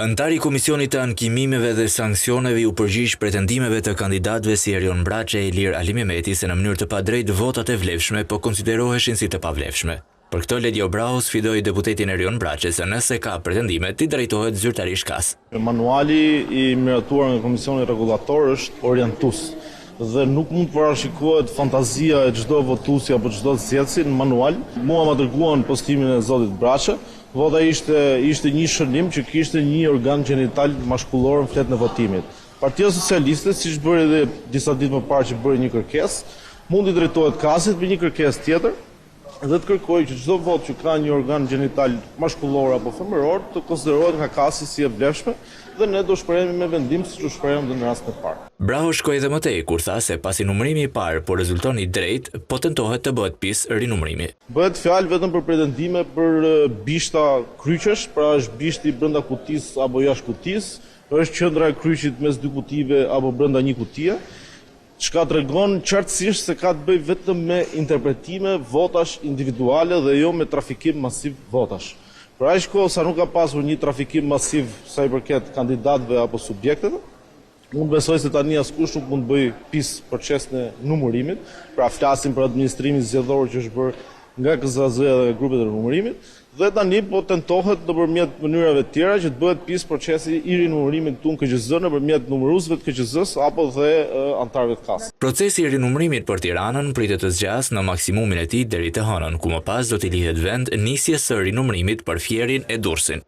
Anëtari i Komisionit të Ankimimeve dhe Sanksioneve iu përgjigj pretendimeve të kandidatëve si Erion Braçe e Ilir Alimehmeti se në mënyrë të padrejtë votat e vlefshme po konsideroheshin si të pavlefshme. Për këtë Ledio Braho sfidoi deputetin Erion Braçe se nëse ka pretendime t'i drejtohet zyrtarisht KAS. Manuali i miratuar nga Komisioni Rregullator është orientues dhe nuk mund të parashikohet fantazia e çdo votuesi apo çdo zgjedhësi në manual. Mua ma dërguan postimin e zotit Braçe, Vota ishte ishte një shënim që kishte një organ gjenital mashkullor në fletën e votimit. Partia Socialiste, siç bëri edhe disa ditë më parë që bëri një kërkesë, mund t'i drejtohet KAS-it me një kërkesë tjetër dhe të kërkojë që çdo votë që ka një organ gjenital mashkullor apo femëror të konsiderohet nga KAS-i si e vlefshme dhe ne do shprehemi me vendim siç u shprehëm dhe në rastin e parë. Braho shkoi edhe më tej kur tha se pasi numërimi i parë po rezulton i drejtë, po tentohet të bëhet pis rinumërimi. Bëhet fjalë vetëm për pretendime për bishta kryqesh, pra është bishti brenda kutisë apo jashtë kutisë, është qendra e kryqit mes dy kutive apo brenda një kutie, çka tregon qartësisht se ka të bëjë vetëm me interpretime votash individuale dhe jo me trafikim masiv votash. Për aq kohë sa nuk ka pasur një trafikim masiv sa i përket kandidatëve apo subjekteve, unë besoj se tani askush nuk mund të bëjë pis procesin e numërimit, pra flasim për administrimin zgjedhor që është bërë nga KZAZ-ja dhe nga grupet e numërimit, dhe tani po tentohet nëpërmjet mënyrave të tjera që të bëhet pis procesi i rinumërimit këtu në KQZ nëpërmjet numëruesve të KQZ-së apo dhe anëtarëve të KAS. Procesi i rinumërimit për Tiranën pritet të zgjasë në maksimumin e tij deri të hënën, ku më pas do t'i lihet vend nisjes së rinumërimit për Fierin e Durrësin.